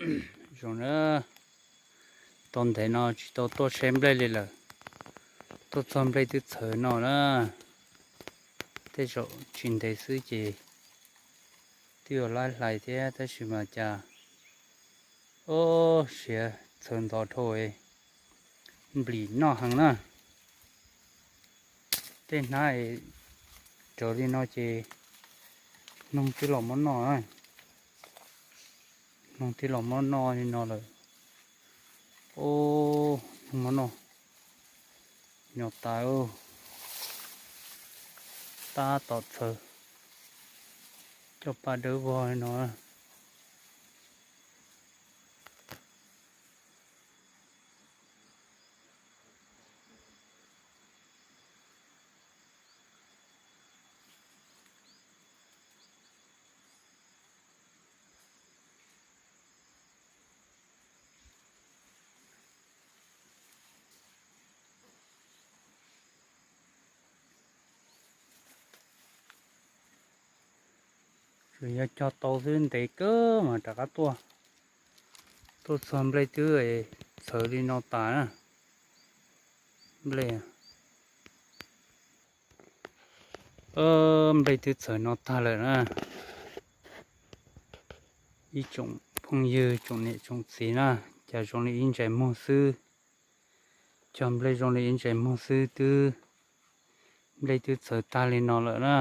Zoo na, tau ntev no tsis tau tuaj saib nplej li lawm. Tuaj txog nplej twb txhawv no na. Tej zaum tsis ntev xwb ces twb yuav laib hlais thiab tab sis mas cas, o, siav txhawv ntov dhau, nplim noj heev na. Tej hnab es rawv li no ces noog twb los muab noj, noog twb los muab noj li no lawm. O, noog muab noj, nyo tas, tab tom txhawv, coj pa dawb vog li no. Tsuas yog cog tau xwb ntev kawg mas rov qab tuaj. Tuaj txog nplej twb txhawv li no tas na. Nplej, nplej twb txhawv no tag lawm na. Ib tsoom phooj ywg tsoom niam tsoom txiv na, cas zoo li ib ntsais muag xwb. Cog nplej zoo li ib ntsais muag xwb twb, nplej twb txhawv tag li no lawm na.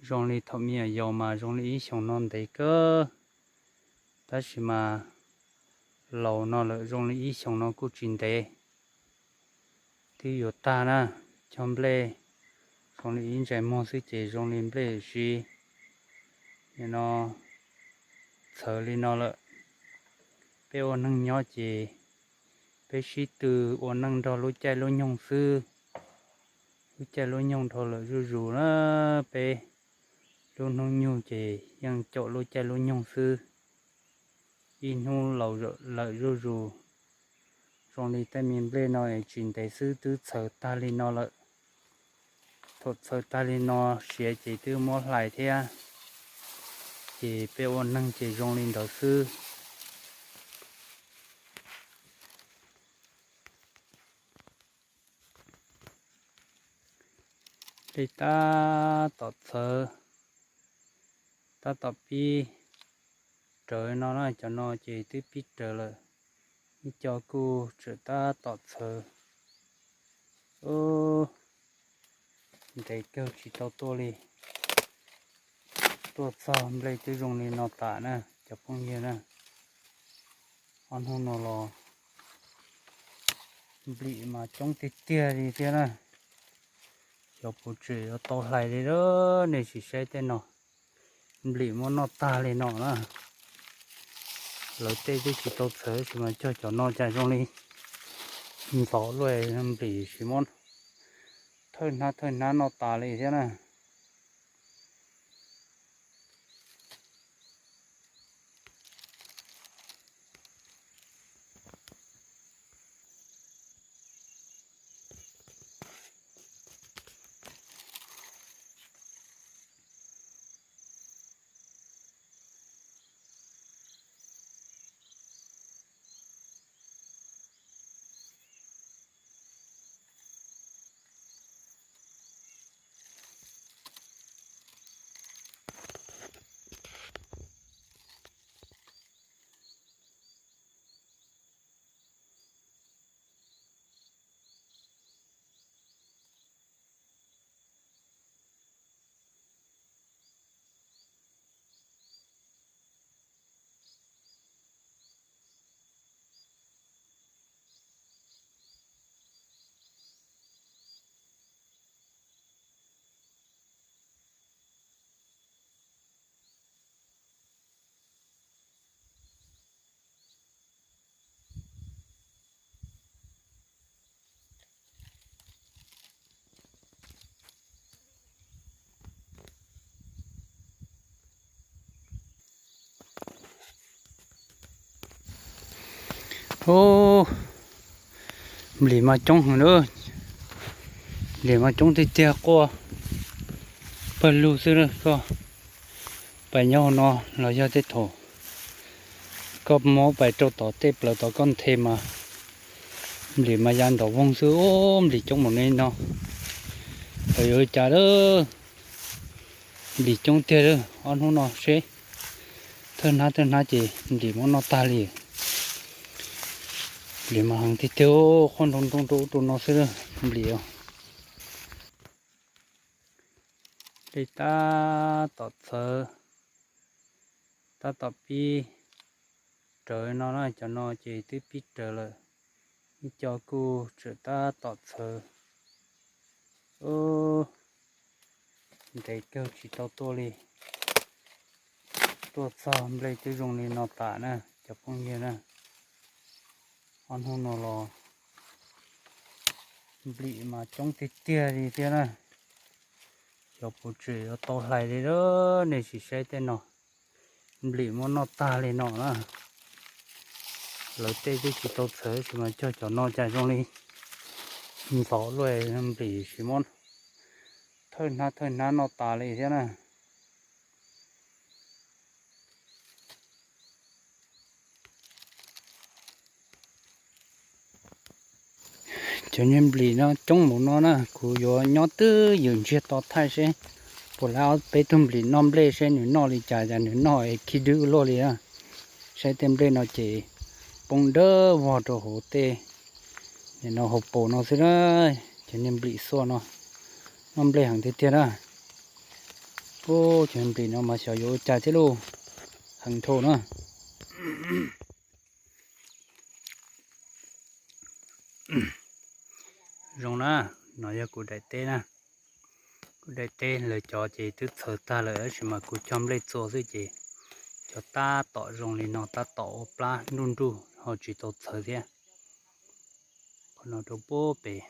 Zoo li thaum me nyuam yaus mas zoo li ib xyoos no ntev kawg, tab sis mas laus no lawm zoo li ib xyoos no kuj tsis ntev. Twb yuav tag na, cog nplej zoo li ib ntsais muag xwb ces zoo li nplej siv no txhawv li no lawm. Peb ua neeg nyob ces peb sib tw ua neej nrog lub caij lub nyoog xwb. Lub caij lub nyoog dhau lawm zuj zus na, peb lub hnub nyoog ces yeej caum lub caij lub nyoog xwb. Ib hnub laus lawm zuj zus, zoo li tej me nplej no es tsis ntev xwb twb txhawv tag li no lawm. Thaum txhawv tag li no siav ces twb muab hlais thiab, ces peb ua neeg ces zoo li ntawd xwb. Nplej tab tom txhawv, tab tom pib raws no na, cov no ces twb pib raws lawm, ib co kuj tseem tab tom txhawv. Ntev kawg tsis tau tuaj li, tuaj txog nplej twb zoo li no tas na cov phooj ywg na. Ob hnub no los nplim mas coob tiag tiag li thiab na. Xyov puas tseem yuav tau hlais li lawm, nej sim saib tej no, nplim muab noj tag li no na. Lawv tej twb tsis tau txhawv tab sis mas cog cov no cas zoo li ntxov luaj, nplim sim muab thawj hnab thawj hnab noj tas li thiab na. Ub, nplim mas coob heev na, nplim mas coob tiag tiag, quaj pawg lug xwb koj. Pais nyob hauv no los yog tej thaum Koj muab pais rau tom tej plaws tom koj nthe mas nplis mas ya ntom voog xwb, nplis coob mus li no. Tau yuav li cas lawm, nplis coob tiag lawm ob hnub no seb. Thawj hnab thawj hnab ces nplis muab noj tag li. Nplis mas heev tiag tiag, qhov nroo nroo rau ub rau no xwb, nplis. Nplis tab tom txhawv, tab tom pib raws no na, cov no ces twb pib raws lawm. Ib co kuj tseem tab tom txhawv. Ntev kawg tsis tau tuaj li. Tuaj txog nplej twb zoo li no tas na cov phooj ywg na. Ob hnub no los nplis mas coob tiag tiag li thiab na. Xyov puas tseem yuav tau hlais li lawm, nej sim saib tej no. Nplis muab noj tag li no na. Lawv tej twb tsis tau txhawv tab sis mas cog cov no cas zoo li ntxov luaj, nplis sim muab thawj hnab thawj hnab noj tas li thiab na. Cov niag nplis no coob mus no na, kuv yuav nyob twj ywm ntsiag to thaij seb puas laib ob peb tug nplis noj nplej seb nws noj li cas, cas nws noj es khib dwb luaj li. Saib tej nplej no ces poob dawb vog rau hauv tej, no hauv paus no xwb na. Cov niag nplis xuaj no noj nplej heev tiag tiag na. Ub, cov nplis no mas xyov yuav ua cas thiab lauj, heev dhau na. Zoo na, no yog kuv daim teb na. Kuv daim teb lawv cov ces twb txhawv tag lawm tab sis mas kuv cog nplej txua xwb ces cov tab tom zoo li no, tab tom ua plab nruj nruj ho tsis tau txhawv thiab. Qhov no rau puag pem.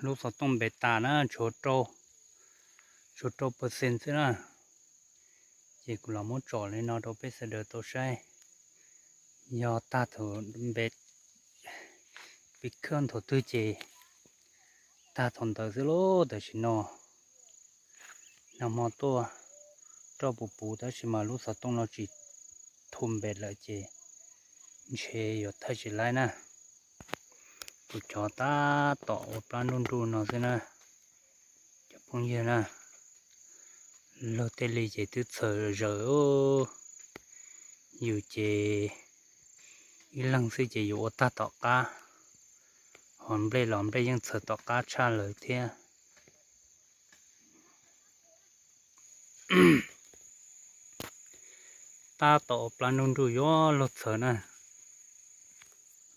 Lub xov tooj npe tas na, tshuav rau, tshuav rau percent xwb na. Ces kuv los muab tsom li no rau peb sawv daws tau saib. Yog tag thaum npe, pib khawb thaum twg ces tag thaum ntawd xwb lauj. Tam sim no nag hmo tuaj roj puv puv tab sis mas lub xov tooj no tsis thu npe lawm ces ntshe yuav thaij tsis laib na. Kuv cov tab tom ua plab nruj nruj no xwb na, cov phooj ywg na. Luag tej li ces twb txhawv zawm, yus ces ib leeg xwb ces yus ua tag tom qab, ho nplej los nplej yeej txhawv tom qab tshaj lawv thiab. Tab tom ua plab nruj nruj yuav luag txhawv na.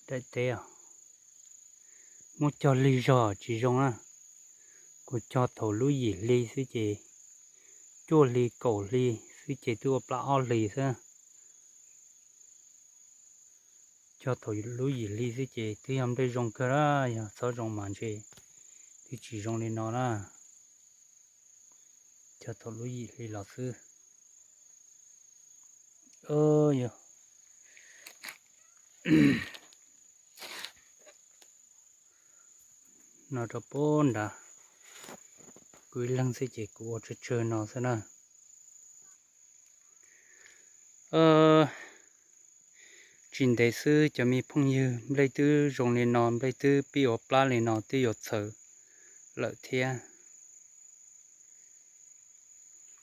Daim teb os, muab cog lig zog tsis zoo na. Kuv cog thaum lub yim hli xwb ces, cuaj hli kaum hli xwb ces twb ua plab ob hlis xwb. Cog thaum lub yim hli xwb ces twb yog nplej zoo kawg lawm, yog txhob zoo mas ntshe twb tsis zoo li no na. Cog thaum lub yim hli los xwb. Yog no rau puag nrad, kuv ib leeg xwb ces kuv ua tsawg tsawg no xwb na. Tsis ntev xwb cov me phooj ywg, nplej twb zoo li no, nplej twb pib ua plab li no twb yuav txhawv lawm thiab.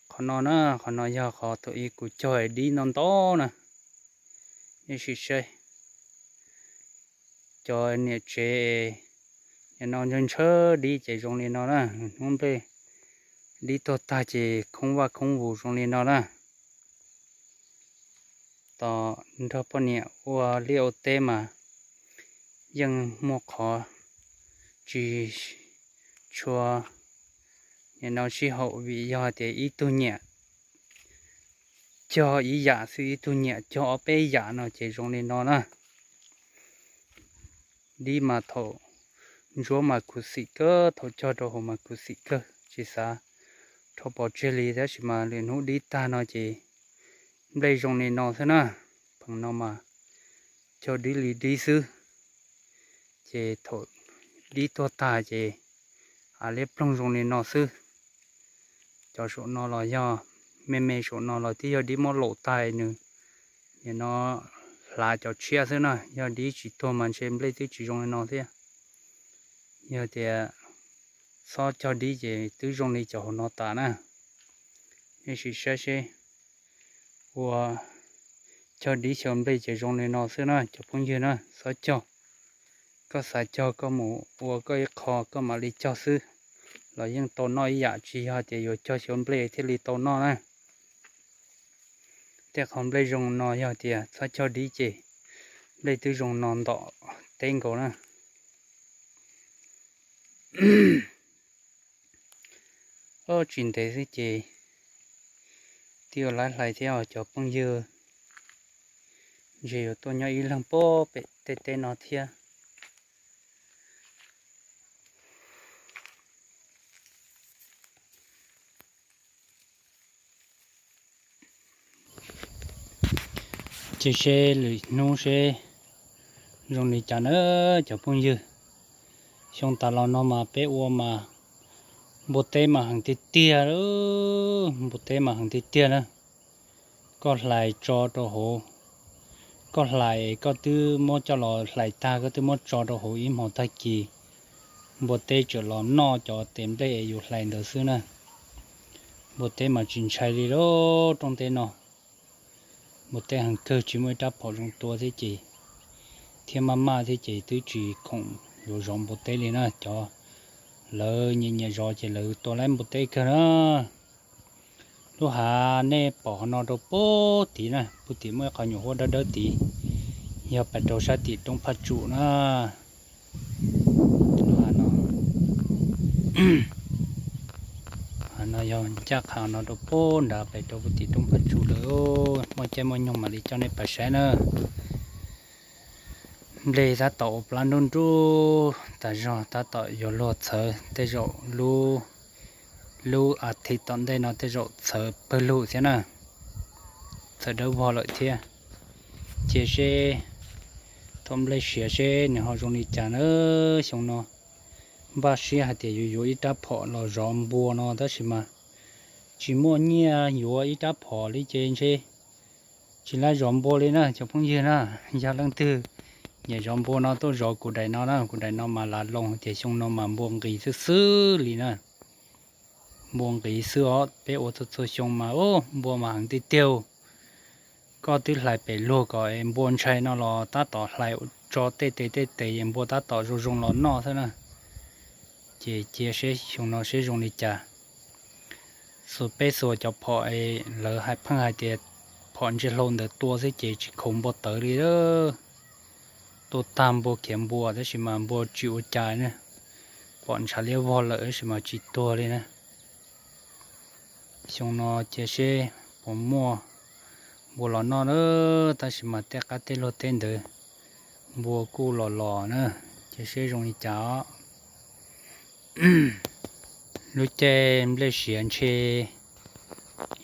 Qhov no na, qhov no yog qhov thaum ub kuv cog dib ntau ntau na. Nej sim saib, cov niam tsev, nim no ntshaw ntshaw dib ces zoo li no na. Hnub nplej dib tuag tag ces khoob vaj khoob vus zoo li no na. Tos nrog poj niam ua liaj ua teb mas yeej muaj qhov tsis tshua, nim no sib haum vim yog tias ib tug nyiam cog ib yam xwb, ib tug nyiam cog ob peb yam no ces zoo li no na. Dib mas thaum ntsuab mas khuv xim kawg, thaum cog rau hauv mas khuv xim kawg, tsis xav rho pov tseg li, tab sis mas lwm hnub dib tag no ces nplej zoo li no xwb na. Pheem no mas cog dib li dib xwb, ces thaum dib tuag tag ces av liab ploog zoo li no xwb. Cov saum no los yog me me saum no los twb yog dib muab laum tag nws, nim no hlav cov tshiab xwb na, yog dib tsis tuag mas ntshe nplej twb tsis zoo li no thiab. Yog tias xob cog dib ces twb zoo li cov hauv no tas na. Nej sim saib seb, ua cog dib xyaw nplej ces zoo li no xwb na cov phooj ywg na, xob cog. Koj xav cog koj mus ua koj ib qho koj mam li cog xwb los yeej tau noj ib yam, tsis yog tias yuav cog xyaw nplej thiaj li tau noj na. Tej qhov nplej zoo no yog tias txhob cog dib ces nplej twb zoo no ntom teb nkaus na. Tsis ntev xwb ces twb yuav laib hlais thiab os cov phooj ywg. Ntshe yuav tuaj nyob ib leeg puag pem tej teb no thiab. Ces seb lwm hnub seb zoo li cas na cov phooj ywg. Xyoo tas los no mas peb ua mas npua teb mas heev tiag tiag, npua teb mas heev tiag tiag na. Koj hlais tso rau hauv, koj hlais koj twb muab coj los hlais tag koj twb muab tso rau hauv ib hmos tag kis, npua teb tseem los noj cov tes nplej es yus hlais ntawd xwb na. Npua teb mas tsis ntshai li lub rooj teb no. Npua teb heev kawg tsis muaj ib rab phom zoo tua thiab ces, thiab maj maj thiab ces twb tsis khoom yuav zov npua teb li na. Cov lawv nyiam nyiam zov ces lawv tua laib npua teb kawg na. Lub hav nej pom qhov no rau puag tid na, puag tim muaj ib qhov nyuam huab dawb dawb tid, yog pais rau sab tim roob Phaj Tsum na. Lub hav no, hav no yog ncaj qha no rau puag nrad pais rau puag tim roob Phaj Tsum lawm. Muaj caij muaj nyoog mam li coj nej pais saib na. Nplej tab tom ua plab nrub nrub tas zog, tab tom yuav luag txhawv, tej zaum lub, lub as thiv tom ntej no tej zaum txhawv pawg lug thiab na, txhawv dawb vog lawm thiab. Cia seb thaum nplej siav seb nws ho zoo li cas na. Xyoo no npaj siab hais tias yuav yuav ib rab phom los zov npua no tab sis mas tsis muaj nyiaj yuav ib rab phom li ces ntshe tsis laib zov npua li na cov phooj ywg na. Yog leej twg nyiam zov npua no tuaj zov kuv daim no na, kuv daim no mas lav loo tias xyoo no mas npua nqis xwb xwb li na. Npua nqis xwb os, peb ua txhua txhua xyoo mas npua mas heev tiag tiag. Koj twb hlais pem luag kom es npua ntshai no los tab tom hlais tso tej tes tej tes es npua tab tom zoo zoo los noj xwb na. Ces cia seb xyoo no seb zoo li cas. Xuas peb xuas cov phom es lawv hais pheej hais tias phom ntsia hlau ntawd tua xwb ces tsis khaus npua tawv li. Tua tag npua khiav npua tab sis mas npua tsis ua cas na. Pom ntshav liab vog lawm tab sis mas tsis tuag li na. Xyoo no cia seb puas muaj npua los noj na, tab sis mas tej qab teb luag teb ntawd npua kuj los los na, cia seb zoo li cas os. Lub caij nplej siav ntshe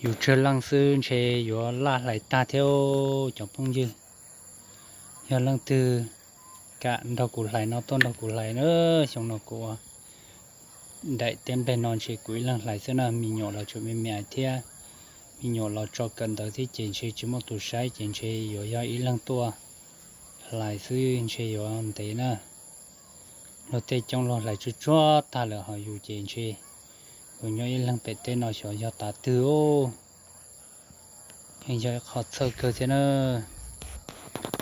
yus tsawg leej xwb ntshe yuav laj hlais tag thiab cov phooj ywg. Yog leej twg kam nrog kuv hlais no tuaj nrog kuv hlais na, xyoo no kuv ua daim teb nplej no ntshe kuv ib leeg hlais xwb na, me nyuam los tseem me me thiab, me nyuam los tso kawm ntawv thiab ces ntshe tsis muaj tus saib ces ntshe yuav yog ib leeg tuaj hlais xwb ntshe yuav ntev na. Luag tej coob luag hlais tsuag tsuag tag lawm ho yus ces ntshe yus nyob ib leeg pem teb no xyov yog tav twg. Yeej yog ib qho txhawj kawg thiab na.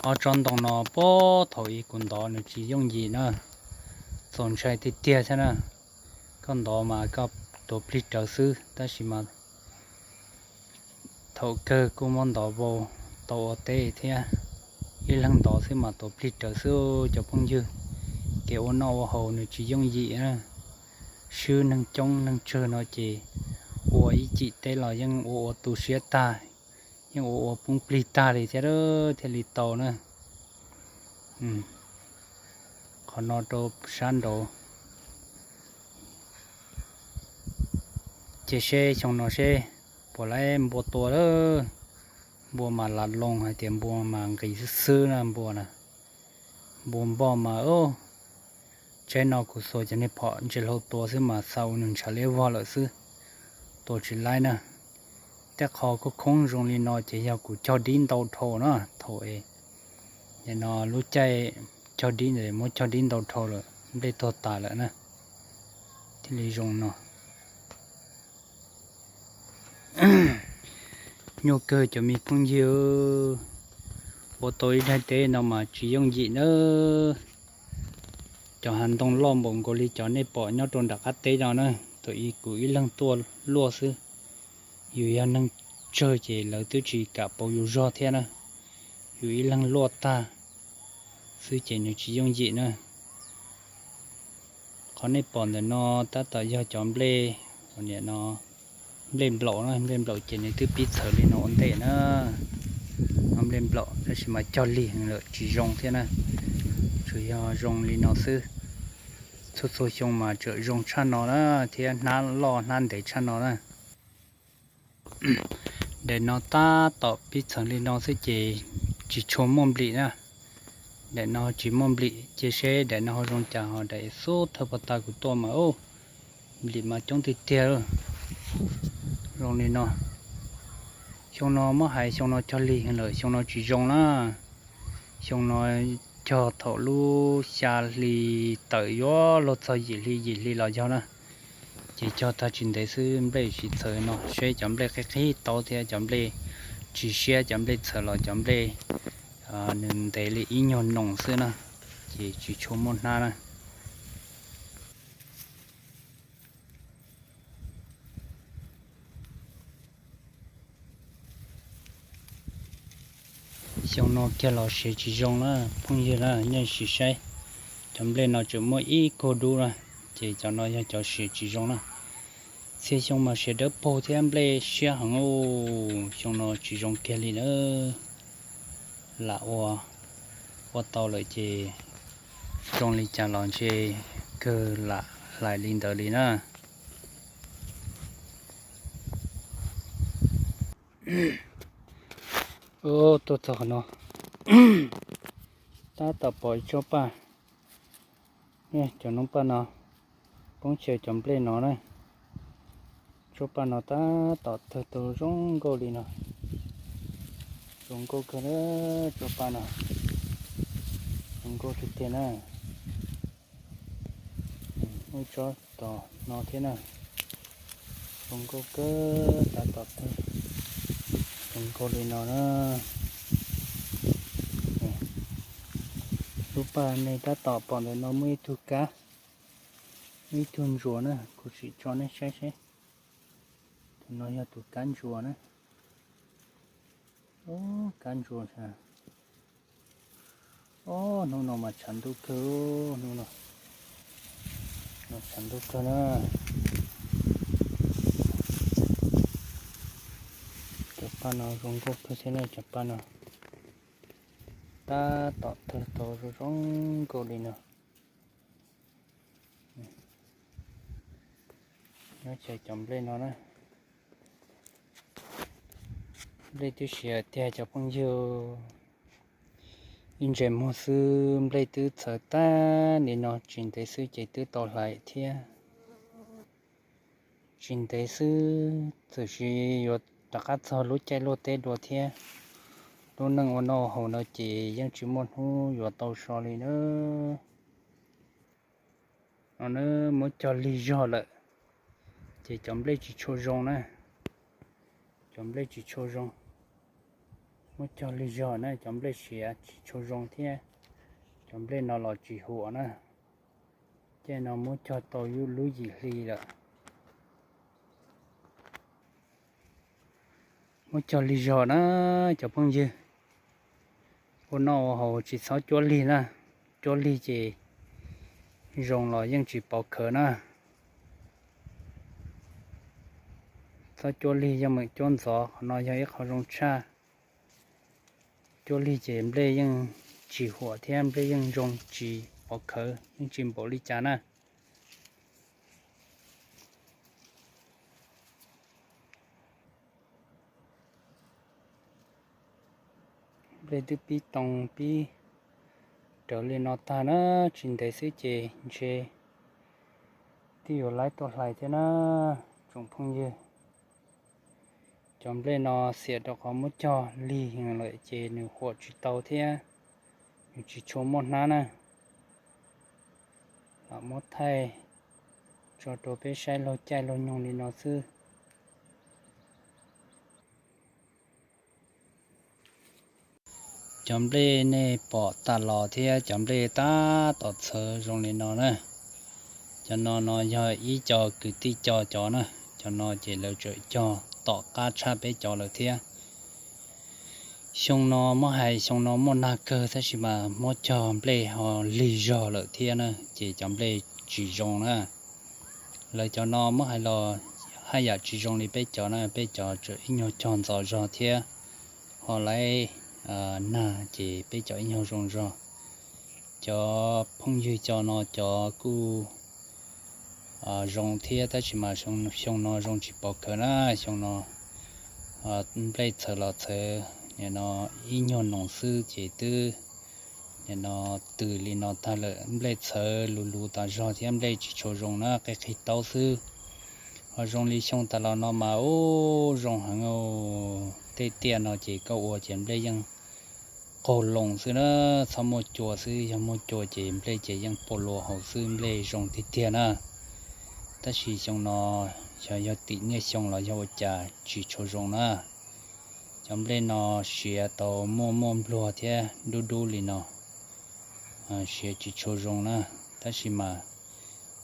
Ob tsob ntoo no puag thaum ub kuv ntov nws tsis yooj yim na, txaus ntshai tiag tiag thiab na. Koj ntov mas koj tuav plig rawv xwb tab sis mas thaum kawg kuj muab ntov vau tau ua teb thiab. Ib leeg ntov xwb mas tuav plig rawv xwb cov phooj ywg. Kev ua noj ua haus nws tsis yooj yim na. Swb neeg coob neeg tsawg no ces ua ib cim teb los yeej ua ua tu siab tag, yeej ua ua poob plig tag li thiab thiaj li tau na. Qhov no rau sab nraud. Ces seb xyoo no seb puas laib npua tua lawm. Npua mas lam loo hais tias npua mas nqis xwb xwb na npua na. Npua npoj mas, tsaib no kuv xuas cov niag phom ntsia hlau tua xwb mas xa ua nws ntshav liab vog lawm xwb. Ua tsis laib na, tej qho khoob khoob zoo li no ces yog kuv cog dib ntau dhau na thaum es, no lub caij cog dib ntawd muab cog dib ntau dhau lawm nplej tuag tas lawm na, thiaj li zoo no. Nyuaj kawg cov me phooj ywg, ua tau ib daim teb no mas tsis yooj yim nawb. Cov hav ntoo loj npaum nkaus li cov nej pom nyob rau nram qab teb no na, thaum ub kuv ib leeg tuaj luaj xwb. Yus yog neeg tsawg ces lawv twb tsis kam pauv yus zog thiab na. Yus ib leeg luaj tag xwb ces nws tsis yooj yim na. Qhov nej pom ntawm no tab tom yog cov nplej, nim no nplej nplaum na, nplej nplaum ces nws twb pib txhawv li no ua ntej na. No nplej nplaum tab sis mas cog lig lawm tsis zoo thiab na, tsuas yog zoo li no xwb. Txhua txhua xyoo mas tseem zoo tshaj no na, thiab hnab loj hnab ntev tshaj no na. Daim no tab tom pib txhawv li no xwb ces tsis tshua muaj nplim na. Daim no tsis muaj nplim, cia seb daim no ho zoo cas, ho daim xub thawj pov tas kuv tuaj mas nplim mas coob tiag tiag. Zoo li no, xyoo no muab hais xyoo no cog lig lawm, xyoo no tsis zoo na. Xyoo no cog thaum lub xya hli tawm yuav luag txog yim hli, yim hli los yog na. Ces cog tag tsis ntev xwb nplej tsis txhawv no, seb cov nplej qhib qhib taub thiab cov nplej tsis siab, cov nplej txhawv los cov nplej nws ntev li ib nyuag noo xwb na, ces tsis tshua muaj hnab na. Xyoo no kiag los siav tsis zoo na, phooj ywg na, nej sim saib. Cov nplej no tseem muaj ib kuag dub na, ces cov no yog cov siav tsis zoo na. Txhia xyoo mas siav dawb paug thiab nplej siab heev, xyoo no tsis zoo kiag li na. Lam ua, ua tau lawm ces zoo li cas los ntshe kawg lam hlais li ntawd li na. Tuaj txog qhov no, tab tom pom ib tsob paj, cov noob paj no poob chaw cov nplej no na. Tsob paj no tab tom tawg tau zoo nkauj li no. Zoo nkauj kawg na, tsob paj no zoo nkauj tiag tiag na. Muaj ib tsob tom no thiab na, zoo nkauj kawg, tab tom tawg zoo nkauj li no na. Lub paj nej tab tom pom ntawm no muaj ib tug kab, muaj ib tug ntsuas na, kuv sim tso nej saib seb. Tus no yog tus kab ntsuas na. Kab ntsuas, ob, hnub no mas tshav ntuj kawg, hnub no tshav ntuj kawg na. Cov paj no zoo nkauj kawg thiab na, cov paj no tab tom tawg tau zoo zoo nkauj li no. Nyob chaw cov nplej no na, nplej twb siav tiag cov phooj ywg. Ib ntsais muag xwb nplej twb txhawv tag li no, tsis ntev xwb ces twb tau hlais thiab. Tsis ntev xwb txawm sis yuav rov qab txog lub caij luaj teb dua thiab. Lub neej ua noj haus no ces yeej tsis muaj hnub yuav tau so li na. No na, muab cog lig zog lawm ces cov nplej tsis tshua zoo na. Cov nplej tsis tshua zoo. Muab cog lig zog na, cov nplej siav tsis tshua zoo thiab. Cov nplej no los tsis huam na. Caij no muab cog tau lub yim hli lawm. Muab cog lig zog na cov phooj ywg. Ua noj ua haus tsis txhob cuab lig na. Cuab lig ces zoo los yeej tsis pov khawv na. Txhob cuab lig, yeej meem cuab ntxov, qhov no yog ib qho zoo tshaj. Cuab lig ces nplej yeej tsis huam thiab nplej yeej zoo tsis pov khawv, yeej tsis npaum li cas na. Nplej twb pib too pib rawv li no tag na, tsis ntev xwb ces ntshe twb yuav laib tuaj hlais thiab na tsoom phooj ywg. Cov nplej no xiam rau qhov muab cog lig lawm ces nws huam tsis tau thiab nws tsis tshua muaj hnab na. Lam muab thaij tso rau peb saib laug caij laug nyoog li no xwb. Cov nplej nej pom tas los thiab cov nplej tab tom txhawv zoo li no na. Cov no no yog ib co kwv tij co cov na, cov no ces lawv tseem cog tom qab tshaj peb cov lawm thiab. Xyoo no muab hais xyoo no muaj nag kawg tab sis mas muab cog nplej ho lig zog lawm thiab na, ces cov nplej tsis zoo na. Lawv cov no muab hais los haj yam tsis zoo li peb cov na, peb cov tseem ib nyuag cog ntxov zog thiab ho laib nag ces peb cov ib nyuag zoo zog. Cov phooj ywg co no cov kuj zoo thiab tab sis mas xyoo no zoo tsis pom kawg na. Xyoo no nplej txhawv los txhawv nim no ib nyuag noo xwb ces twb nim no tws li no tag lawm. Nplej txhawv luv luv tas zog thiab nplej tsis tshua zoo na, qi qhib taub xwb. Ho zoo li xyoo tas los no mas ub zoo heev. Tej tiaj no ces koj ua ces nplej yeej qaug loo xwb na, txhob muaj cua xwb, yog muaj cua ces nplej ces yeej pua luas haus xwb, nplej zoo tiag tiag na. Tab sis xyoo no xyov yog tim niaj xyoo los yog ua cas tsis tshua zoo na. Cov nplej no siav tau muaj muaj npluag thiab dub dub li no, siav tsis tshua zoo na. Tab sis mas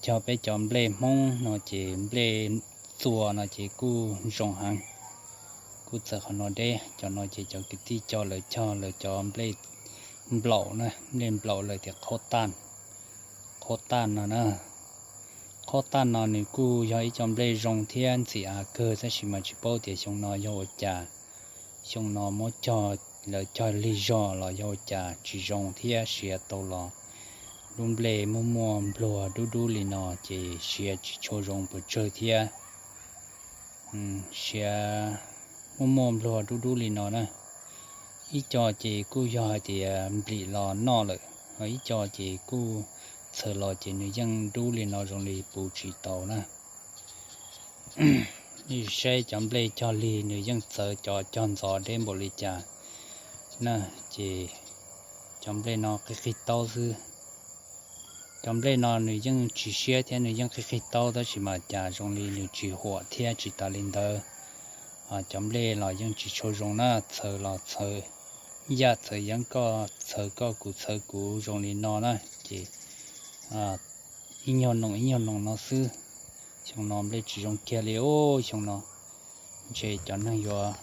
cog peb cov nplej Hmoob no ces nplej txua no ces kuj zoo heev, kuj txawv qhov no deb. Cov no ces cov kwv tij co lawv cog lawv cov nplej nplaum na, nplej nplaum lawv tias qhob taj no na. Qhob taj no nws kuj yog ib co nplej zoo thiab ntxim av kawg tab sis mas tsis paub tias xyoo no yog ua cas, xyoo no muab cog, lawv cog lig zog los yog ua cas tsis zoo thiab siav tau los lub nplej muaj muaj npluag dub dub li no ces siav tsis tshua zoo pes tsawg thiab. Siav muaj muaj npluag dub dub li no na. Ib co ces kuj yog hais tias nplim los noj lawm, ho ib co ces kuj txhawv los ces nws yeej dub li no zoo li puv tsis tau na. Nej saib cov nplej cog lig nws yeej txawv cov cog ntxov deb npaum li cas na, ces cov nplej no qi qig taub xwb. Cov nplej no nws yeej tsis siab thiab nws yeej qi qig taub tab sis mas cas zoo li nws tsis huam thiab tsis tas li ntawd. Cov nplej los yeej tsis tshua zoo na, txhawv los txhawv yaj txhawv yeeb, koj txhawv koj kuv txhawv kuv zoo li no na, ces ib nyuag noo ib nyuag noo no xwb. Xyoo no nplej tsis zoo kiag li os. Xyoo no ntshe cov neeg yuav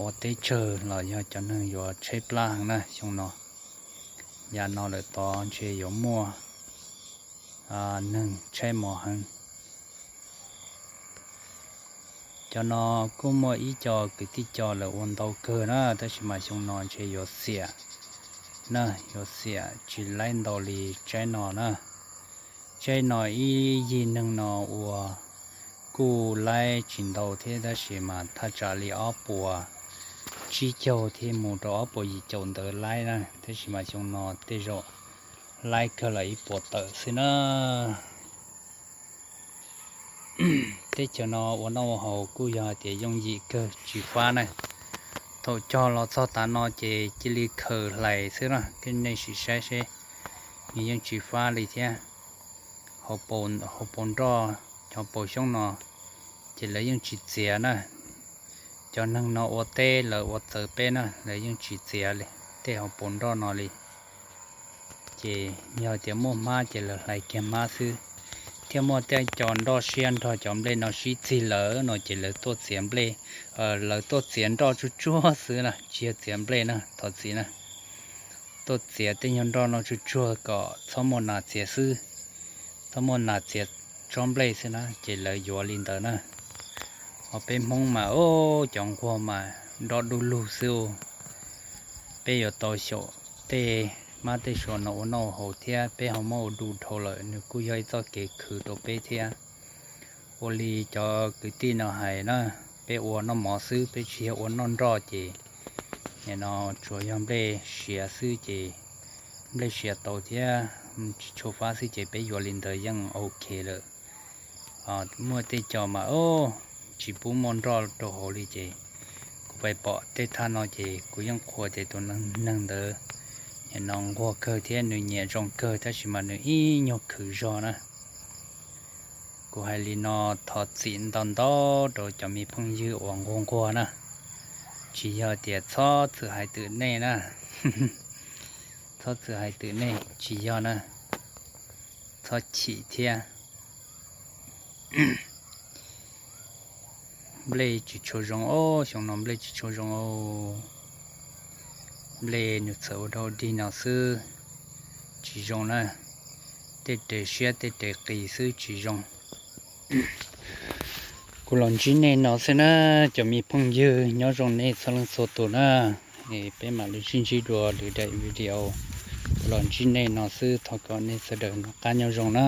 ua teb tsawg los yog cov neeg yuav tshaib plab heev na. Xyoo no yav no lawm tod ntshe yuav muaj neeg tshaib mos heev. Cov no kuj muaj ib co kwv tij co lawv ua ntau kawg na, tab sis mas xyoo no ntshe yuav xiam na, yuav xiam tsis laib ntau li tsaib no na. Tsaib no ib yig neeg no ua kuj laib tsis ntau thiab tab sis mas thaj tsam li ob puas tsib caug thiab mus rau ob puas yim caum ntawd laib na, tab sis mas xyoo no tej zaum laib kawg los ib puas tawm xwb na. Teb chaws no ua noj ua haus kuj yog hais tias yooj yim kawg tsis fab na. Thaum cog los txog tav no ces cia li khaws hlais xwb na, tej nej sim saib seb, nws yeej tsis fab li thiab. Hauv paus nroj, cov paus xyoob no ces lawv yeej tsis txiav na. Cov neeg no ua teb lawv ua txawv peb na, lawv yeej tsis txiav li tej hauv paus nroj no li. Ces yog tias muaj hmab ces lawv hlais kiag hmab xwb. Thiab muaj tej co nroj siab nrog cov nplej no sib txig lawm no ces lawv tuaj txiav nplej, lawv tuaj txiav nroj tsuag tsuag xwb na, tsis yog txiav nplej na, thov txim na. Tuaj txiav tej nyuag nroj no tsuag tsuag kom txhob muaj nas txiav xwb, txhob muaj nas txiav tsob nplej xwb na, ces lawv yuav li ntawd na. Ho peb Hmoob mas o, cov nquag mas nroj dub lug xwb. Peb yuav tau xyaum tej mab tej suav no ua noj haus thiab peb ho muab ua du dhau lawm, nws kuj yog ib txoj kev khwv rau peb thiab. Ua li cov kwv tij no hais na, peb ua noj mov xwb, peb tsis yog ua noj nroj ces nim no tsuas yog nplej siav xwb ces, nplej siav tau thiab tsis tshua fab xwb ces peb yuav li ntawd yeej ok lawm. Muaj tej co mas o, tsis pub muaj nroj rau hauv li ces kuv pais pom tej thaj no ces kuv yeej qhuas tias tus neeg ntawd nyiam no nquag kawg thiab nws nyiam zoo kawg tab sis mas nws ib nyuag khwv zog na. Kuv hais li no thov txim ntau ntau rau cov me phooj ywg uas nquag nquag na, tsis yog tias txhob txwm hais twm nej na, txhob txwm hais twm nej tsis yog na, txhob chim thiab. Nplej tsis tshua zoo os, xyoo no nplej tsis tshua zoo os. Nplej nws txawm ua dog dig no xwb, tsis zoo na. Tej res siab tej res qis xwb tsis zoo. Kuv los ntsib nej no xwb na, cov me phooj ywg nyob zoo nej txhua leej txhua tus na. Peb mam li sib ntsib dua lwm daim video. Kuv los ntsib nej no xwb, thov kom nej sawv daws noj qab nyob zoo na.